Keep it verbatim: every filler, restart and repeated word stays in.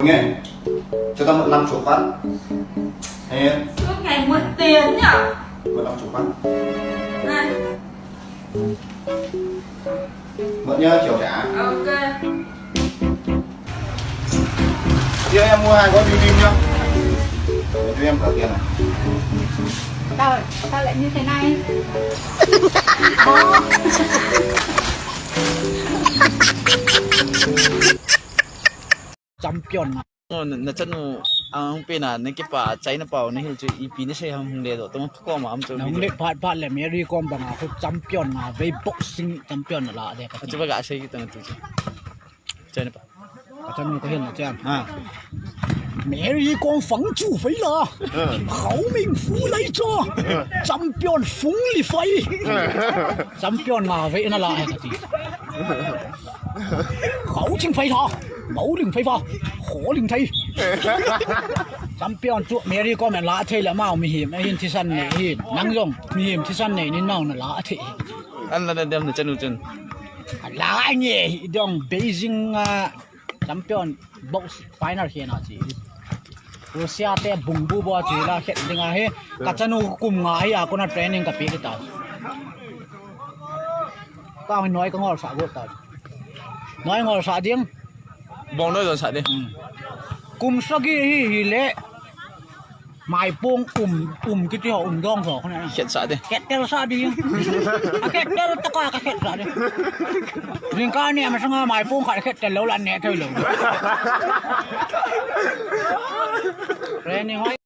Nghe. Cho tao một năm chục phát. Nghe. Suốt ngày mượn tiền nhỉ? Một năm chục phát. Này. Mượn nhá, chiều trả. Ok. Kia em mua hai gói bim bim nhá. Để cho em gửi tiền này. Sao, sao lại như thế này? Champion nga. Oh, na, na chanu, ang pena, na kipa, China pau, na hil chu, ipi na sei ham hung le do, tong ko ma am chu. Na hung le phat phat le, Mary Kom banga, khu champion nga, vei boxing champion na la de ka. Chu ba ga sei ki tong tu chu. China pa. Ka chanu ko hil na chan. Ha. Mary Kom fang chu fei la. Ha. Khao ming fu lai cho. Ha. Champion fung li fai. Ha. Champion nga vei na la he ka ti. Khao ching fai la. Mao ling fai fa. Kho ling thei. Champion chu Mary Kom la thei la mau mi him. Hin thisan nei hin. Nang jong mi him thisan nei ni nau na la thei. An la na dem na chanu chun. La nge hi dong Beijing a champion box final hi na chi. Russia te bung bu bo chi la khet ding a hi. Ka chanu kum nga hi a kona training ka pi ta. Ka noi ka ngol sa go ta. Noi ngol sa ding. Bong noi don sa ding. Hmm. Kum sagi hi hi le. Maipung um, um kiti ho, um dong ho, khat sa ding. Khat tel sa ding. A khat tel taka ka khat sa ding. Jingkah ni ama sanga maipung khat khat tel lou la ne thei lou. Training hoi.